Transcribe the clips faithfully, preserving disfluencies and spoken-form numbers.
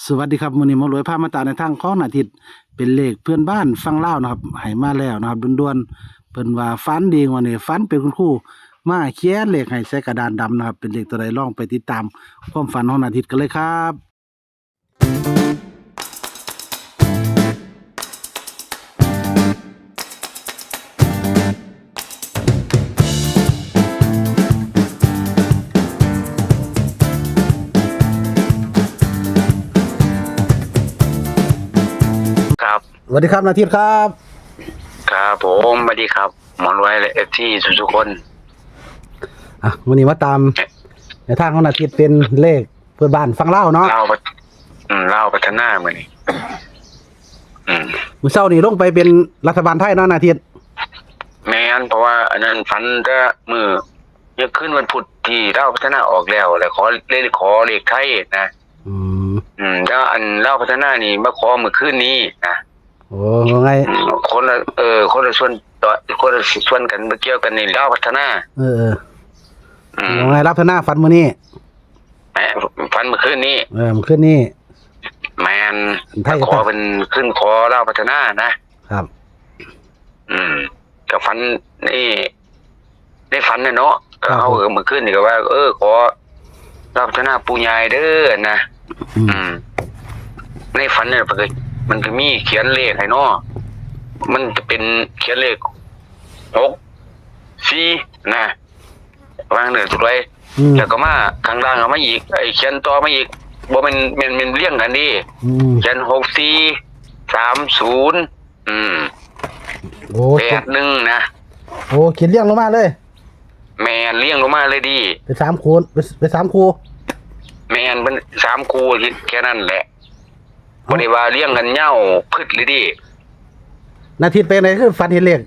สวัสดีครับ มื้อนี้หมอรวยพามาตามแนวทางของนาทิตย์ เป็นเลขเพื่อนบ้านฝั่งลาวนะครับ ให้มาแล้วนะครับ ด่วนๆ เพิ่นว่าฝันดี งวดนี้ฝันเป็นคุณครูมาเขียนเลขให้ใส่กระดานดำนะครับ เป็นเลขตัวใด ลองไปติดตามความฝันของนาทิตย์กันเลยครับ ครับ สวัสดีครับ นาทิตย์ครับ ครับผม สวัสดีครับ หมอรวยและ เอฟซี ทุกๆคน อ่ะ มื้อนี้มาตามแนวทางของนาทิตย์ เป็นเลขเพื่อนบ้านฝั่งลาวเนาะ ลาวพัฒ- อืม ลาวพัฒนามื้อนี้ อืม มื้อเช้านี่ลงไปเป็นรัฐบาลไทยเนาะ นาทิตย์ แม่น เพราะว่าอันนั้นฝันแต่มื้อ ยังคืนวันพุธที่ลาวพัฒนาออกแล้ว แล้วขอ เลยขอเลขไทยนะ อืม อืม แล้วอันลาวพัฒนานี่มาขอมื้อคืนนี้นะ โอ้ ว่าไง อืม คนละ เออ คนละส่วนต่อ คนละส่วนกัน บ่เกี่ยวกันนี่ ลาวพัฒนา เออ เออ อืม ว่าไง ลาวพัฒนาฝันมื้อนี้ แหม ฝันมื้อคืนนี้ เออ มื้อคืนนี้ แม่น ไทย ขอเพิ่นขึ้นขอลาวพัฒนานะ ครับ อืม ก็ฝันนี่ ในฝันน่ะเนาะ ก็ ครับ เฮา เออ มื้อคืนนี่ก็ว่า เออ ขอลาวพัฒนาปู่ย่าเด้อนะ อืม อืม ในฝันเนี่ย มันก็ มันก็มีเขียนเลขให้เนาะ มันจะเป็นเขียนเลข หกสี่ นะ วางเด้อ ถูกไว้ อืม แล้วก็มาข้างล่างเอามาอีก ไอ้เขียนต่อมาอีก บ่แม่น แม่น แม่นเรียงกันเด้ อืม เขียน หกสี่ สามศูนย์ อืม โอ้ แปดหนึ่ง นะ โอ้ เขียนเรียงลงมาเลย แม่น เรียงลงมาเลยเด้ เป็นสามคูณ เป็น เป็นสามคู่ แม่น เป็นสามคู่ แค่นั้นแหละ บ่ได้ว่าเรียงกันยาวพึดเลยเด้ นาทิตย์เป็นไง คือฝันเห็นเลข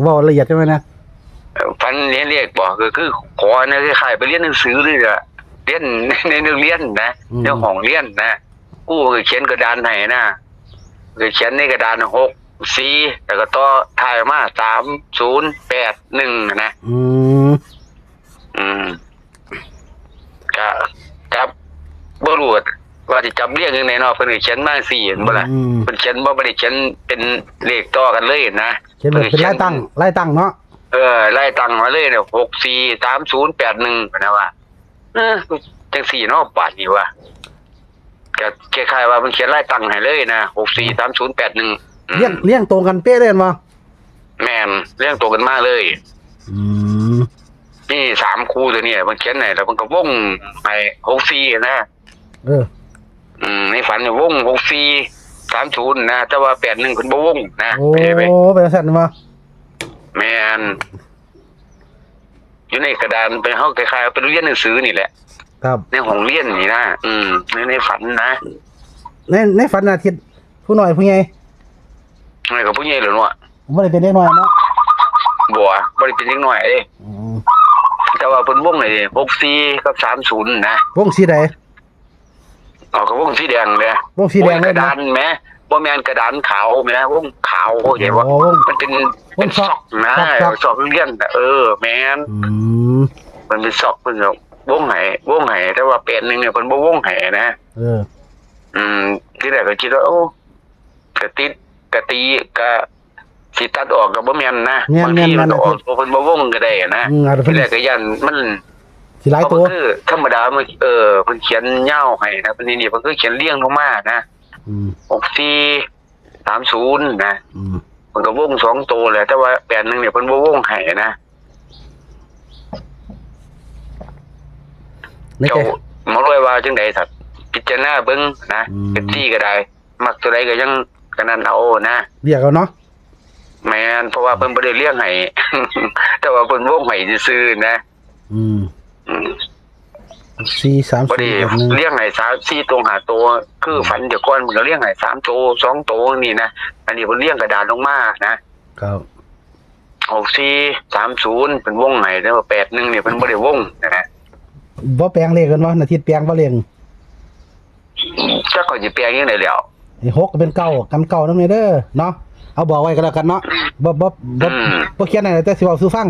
เว้าละเอียดจังเลยนะ เอ่อ ฝันเห็นเลขบ่ ก็คือขอนะ คล้ายๆ ไปเรียนหนังสือเลยล่ะ เรียนในโรงเรียนนะ อืม ในห้องเรียนนะ ครูก็เขียนกระดานให้นะ ก็เขียนในกระดาน หกสี่ แล้วก็ต่อท้ายมา สามศูนย์แปดหนึ่ง นะ อืม อืม ก็จับ บ่รู้ว่าสิจับเรียงจั่งใดเนาะ เพิ่นก็เขียนมาจั่งซี้ เห็นบ่ล่ะ อืม เพิ่นเขียนบ่ บ่ได้เขียนเป็นเลขต่อกันเลยนะ เขียนแบบเป็นลายตั้ง เพิ่นเขียน ลายตั้งเนาะ เออ ลายตั้งมาเลยเนี่ย หกสี่ สามศูนย์ แปดหนึ่ง นะว่า เออ จั่งซี้เนาะ บาดนี้ว่า ก็คล้ายๆว่าเพิ่นเขียนลายตั้งให้เลยนะ หกสี่ สามศูนย์ แปดหนึ่ง อืม เรียง เรียงตรงกันเป๊ะเลยแม่นบ่ แม่น เรียงตรงกันมาเลย อืม นี่สามคู่ตัวนี้ เพิ่นเขียนให้ แล้วเพิ่นก็วงให้ หกสี่ นะ เออ อืม ในฝันนี่วง หกสี่ สามศูนย์ นะ แต่ว่า แปดหนึ่ง เพิ่นบ่วงนะ โอ้ ไปเลยไป เป็นจั่งซั่นบ่ แม่น อยู่ในกระดาน เป็น เฮาคล้ายๆเป็นเรียนหนังสือนี่แหละ ครับ ในห้องเรียนนี่นะ อืม ใน ในฝันนะ ใน ในฝันนาทิตย์ ผู้น้อยผู้ใหญ่ น้อยกับผู้ใหญ่แหละเนาะ บ่ได้เป็นเด็กน้อยเนาะ บ่ บ่ได้เป็นเด็กน้อยเด้ อืม แต่ว่าเพิ่นวงไอ้ หกสี่ กับ สามศูนย์ นะ วงสีใด เอาก็วงสีแดงเลย วงสีแดงเลยนะ วงกระดานแหม บ่แม่นกระดานขาวแหม วงขาว เข้าใจบ่ อ๋อ วง มันเป็น วง เป็นซอก ซอกนะ ซอก ซอก ซอกเรียนน่ะ เออ แม่น อืม มันเป็นซอก เพิ่นก็วงให้ วงให้ แต่ว่า แปดหนึ่ง เนี่ย เพิ่นบ่วงให้นะ เออ อืม ทีแรกก็คิดว่า โอ้ กะติด กะตี กะ สิตัดออกก็บ่แม่นนะ แม่น บางที แม่น มันก็ออก แม่น ตัวเพิ่นบ่วงก็ได้นะ อืม อาจจะเพิ่น ทีแรกก็ย่านมัน สิหลายตัว เพราะมันคือธรรมดา มัน เออ เพิ่นเขียนยาวให้นะ เพิ่นนี่ เพิ่นคือเขียนเรียงลงมานะ อืม หกสี่ สามศูนย์ นะ อืม เพิ่นก็วงสองตัวแหละ แต่ว่า แปดหนึ่ง เนี่ย เพิ่นบ่วงให้นะ ในใจ เจ้าหมอรวยว่าจั่งใดสัตว์ พิจารณาเบิ่งนะ อืม เอฟซี ก็ได้ มักตัวใดก็ยัง ก็นั่นเอานะ เรียกเอาเนาะ แม่น เพราะว่าเพิ่นบ่ได้เรียงให้ แต่ว่าเพิ่นวงให้ซื่อๆนะ อืม อืม สี่ สาม บ่ได้ ศูนย์ แปดหนึ่ง เรียงให้สาม สี่ ตัว ห้า ตัว คือฝันเดี๋ยวก่อนเพิ่นก็เรียงให้สามตัว สองตัวนี่นะ อันนี้เพิ่นเรียงกระดาษลงมานะ ครับ หกสี่ สามศูนย์ เพิ่นวงให้ แต่ว่า แปดหนึ่ง นี่เพิ่นบ่ได้วงนะ บ่แปลงเลขกันบ่ นาทิตย์แปลงบ่เลข จักข้อยสิแปลงจั่งใดแล้ว ไอ้ หก ก็เป็น เก้า กัน เก้านำแหน่เด้อเนาะ เอาบอกไว้ก็แล้วกันเนาะ บ่ บ่ บ่ อืม บ่เขียนให้ แต่สิเว้าสู่ฟัง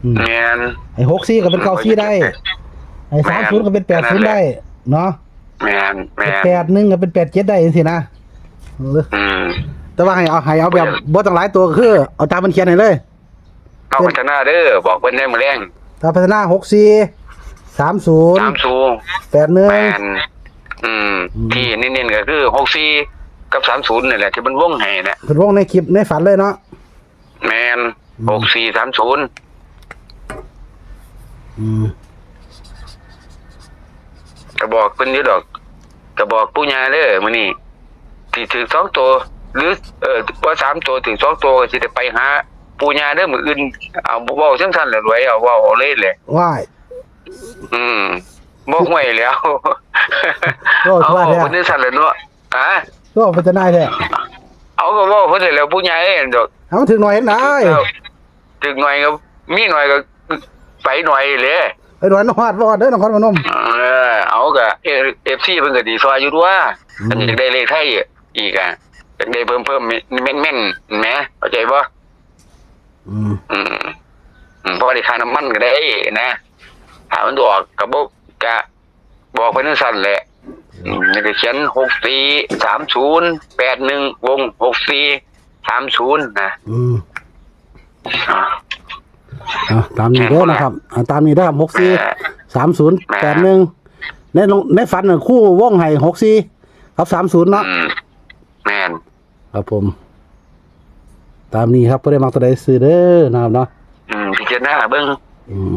อืม แม่น ไอ้ หกสี่ ก็เป็น เก้าสี่ ได้ ไอ้ แม่น สามศูนย์ ก็เป็น แปดศูนย์ แค่นั้นแหละ ได้เนาะ แม่น แม่น แปดหนึ่งก็เป็นแปดเจ็ดได้จังซี่นะ เออ อืม แต่ว่าให้เอา ให้เอาแบบ เออ บ่ต้องหลายตัว ก็คือเอาตามมันเขียนให้เลย เอาพัฒนาเด้อ บอกเพิ่นได้มื้อแลง ตามพัฒนา หกสี่ สามศูนย์ สามศูนย์ แปดหนึ่ง แม่น อืม อืม ที่เน้นๆก็คือ หกสี่ กับ สามศูนย์ นี่แหละ ที่มันวงให้น่ะ เพิ่นวงในคลิปในฝันเลยเนาะ แม่น อืม หกสี่ สามศูนย์ อืม ก็บอกเพิ่นอยู่ดอก ก็บอกปู่ย่าเด้อมื้อนี้ สิถืกสองตัว หรือ เอ่อ บ่สามตัว ถืกสองตัว ก็สิได้ไปหาปู่ย่าเด้อมื้ออื่น เอา เว้าจั่งซั้นแหละ รวย เอา เว้าเอาเลยแหละ ว้าย อืม บ่ห้วยแล้ว เว้า เอา ทั่วแท้ เว้าเพิ่นจั่งซั้นแหละเนาะ ฮะ เว้าเป็นตาหน่ายแท้ เอา ก็เว้าเพิ่นแหละ ปู่ย่าเอ้ยดอก เอา ถืกหน่อยเห็นได้ ถืกหน่อยก็มีหน่อยก็ไปหน่อยเลย ไปหน่อย นฮอดบ่ฮอดเด้อนครพนม เออ เอา ก็ เอ เอฟซี เพิ่นก็ดีซอยอยู่ตัว อืม อันนี้อยากได้เลขไทยอีกอ่ะ อยากได้เพิ่มๆ แม่นๆ แหม เข้าใจบ่ อืม อืม อืม เพราะว่าได้ค่าน้ำมันก็ได้นะ ถ้ามันออกก็บ่ ก็บอกเพิ่นจั่งซั้นแหละ อืม นี่ก็เขียน หกสี่ สามศูนย์ แปดหนึ่ง วง หกสี่ สามศูนย์ นะ อืม อ่า อ่า ตามนี้เด้อนะครับ อ่า ตามนี้เด้อครับ หกสี่ เออ สามศูนย์ แปดหนึ่ง ในลง ในฝันน่ะ ครูวงให้ หกสี่ กับ สามศูนย์ เนาะ อืม แม่น ครับผม ตามนี้ครับ ผู้ใดมักตัวใดซื้อเด้อนะครับเนาะ อืม พิจารณาเบิ่ง อืม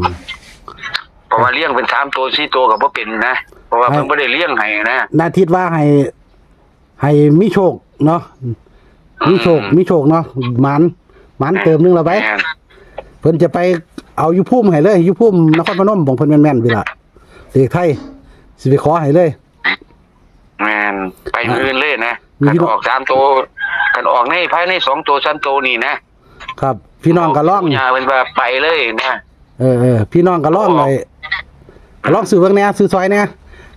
เพราะว่าเรียงเป็นสามตัว สี่ตัวก็บ่เป็นนะ เพราะว่าเพิ่นบ่ได้เรียงให้นะ นาทิตย์ว่าให้ ให้มีโชคเนาะ มีโชค อืม มีโชคเนาะ หมาน หมานเติมหนึ่งแล้วไป แม่น เพิ่นจะไปเอาอยู่ภูมิให้เลย อยู่ภูมินครพนม บ่งเพิ่นแม่นๆ พี่ล่ะ เลขไทย สิไปขอให้เลย แม่น ไปมื้ออื่นเลยนะ มีพี่น้อง คันออกสามตัว คันออกในภายในสองตัว สามตัวนี่นะ ครับ พี่น้องก็ลอง ปู่ย่าเพิ่นว่าไปเลยนะ เออ เออ พี่น้องก็ลอง โอ้ ไว้ ก็ลองซื้อเบิ่งแหน่ ซื้อซอยแหน่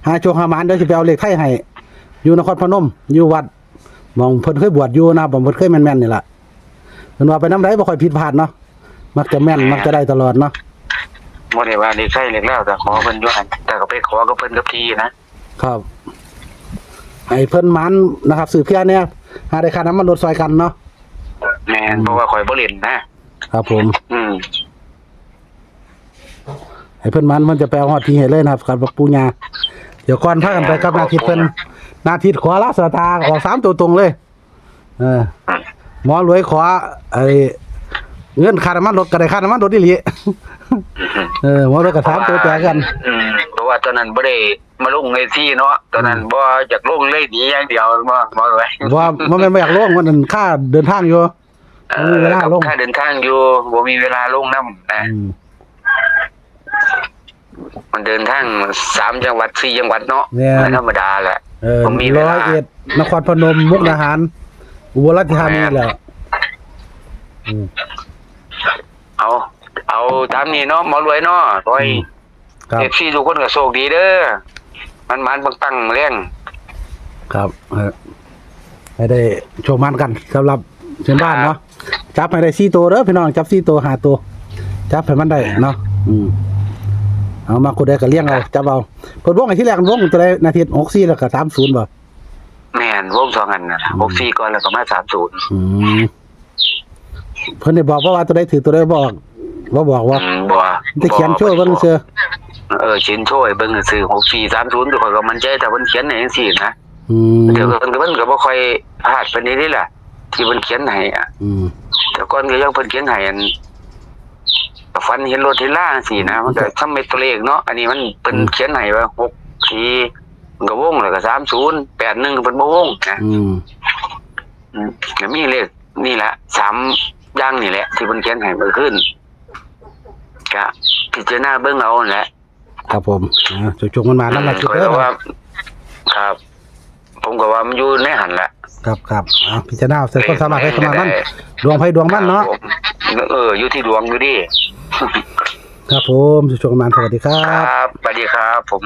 หาโชคหาหมาน เดี๋ยวสิไปเอาเลขไทยให้ อยู่นครพนม อยู่วัด หม่องเพิ่นเคยบวชอยู่นะครับ หม่องเพิ่นเคยแม่นๆ นี่ล่ะ เพิ่นว่าไปนำใดบ่ค่อยผิดพลาดเนาะ มักจะแม่น แม่น มักจะได้ตลอดเนาะ บ่ได้ว่าเลขไทยเลขลาว แต่ขอเพิ่นอยู่หั่น แต่ก็ไปขอกับเพิ่นกับที่นะ ครับ ให้เพิ่นหมานนะครับ ซื้อเพียแหน่ หาได้ค่าน้ำมันรถซอยกันเนาะ แม่น อืม เพราะว่าข่อยบ่เล่นนะ ครับผม อืม ให้เพิ่นหมาน เพิ่นจะไปเอาฮอดที่ให้เลยนะครับ กับปู่ย่า เดี๋ยวก่อนพากันไปกับนาทิตย์เพิ่น นาทิตย์ขอลาสตาร์ออกสามตัวตรงเลย เออ หมอรวยขอ ไอ้ เงินค่าน้ำมันรถก็ได้ค่าน้ำมันรถอีหลี เออ หมอรวยก็สามตัวแตกกัน อืม เพราะว่าตอนนั้นบ่ได้มาลงเวทีเนาะ ตอนนั้น อืม บ่อยากลงเลย หนีอย่างเดียว บ่ บ่ไหว ว่า มันเป็นบ่อยากลง มันค่าเดินทางอยู่ เออ บ่มีเวลาลง ค่าเดินทางอยู่ บ่มีเวลาลงนำนะ อืม มันเดินทางสามจังหวัด สี่จังหวัดเนาะ แม่น มันธรรมดาแหละ เออ บ่มีเวลา ร้อยเอ็ด นครพนม มุกดาหาร อุบลราชธานี แม่น แหละ อืม เอา เอาตามนี้เนาะ หมอรวยเนาะ ขอให้ อืม ครับ เอฟซี ทุกคนก็โชคดีเด้อ มันๆ ปังๆ แลง ครับ เออ ให้ได้โชคหมานกัน สำหรับเพื่อนบ้านเนาะ ครับ จับให้ได้สี่ตัวเด้อพี่น้อง จับสี่ตัว ห้าตัว จับให้มันได้เนาะ อืม เอามาคู่ใดก็เรียงเอา จับเอา เพิ่นวงให้ทีแรกวงตัวใด นาทิตย์ หกสี่ แล้วก็ สามศูนย์ บ่ แม่น วงสองอันนั่นล่ะ อืม หกสี่ ก่อน แล้วก็มา สามศูนย์ อืม เพิ่นได้บอกบ่ว่าตัวใดถืกตัวใดบ่ออก บ่บอกว่า อืม บ่ แต่เขียนโชว์เบิ่งซื่อ เออ เขียนโชว์ให้เบิ่งซื่อ หกสี่ สามศูนย์ ข้อยก็มั่นใจ ถ้าเพิ่นเขียนให้จังซี่นะ อืม เดี๋ยวเพิ่นก็ เพิ่นก็บ่ค่อยพลาดปานใดเด้ล่ะ ที่เพิ่นเขียนให้อะ อืม แต่ก่อนก็ยังเพิ่นเขียนให้อัน ฝันเห็นรถเห็นลาจังซี่นะ มันก็ มันก็ ทำเป็นตัวเลขเนาะ อันนี้มัน เพิ่น อืม เขียนให้ว่า หกสี่ มันก็วง แล้วก็ สามศูนย์ แปดหนึ่ง เพิ่นบ่วงนะ อืม อืม ก็มีเลขนี่แหละ สามอย่างนี่แหละ ที่เพิ่นเขียนให้เมื่อคืน ก็พิจารณาเบิ่งเอานั่นแหละ ครับผม อ่า โชคๆ มันๆ นำนะ อืม คิดเด้อ ข้อยก็ว่า ครับ ผมก็ว่ามันอยู่ในหั่นแหละ ครับ ครับ อ่า พิจารณาเอา ใส่ความสามารถ ใครสามารถมัน ได้ ดวงไผดวงมันเนาะ ครับผม เออ อยู่ที่ดวงอยู่ดิ ครับผม โชคๆ มันๆ สวัสดีครับ ครับ สวัสดีครับผม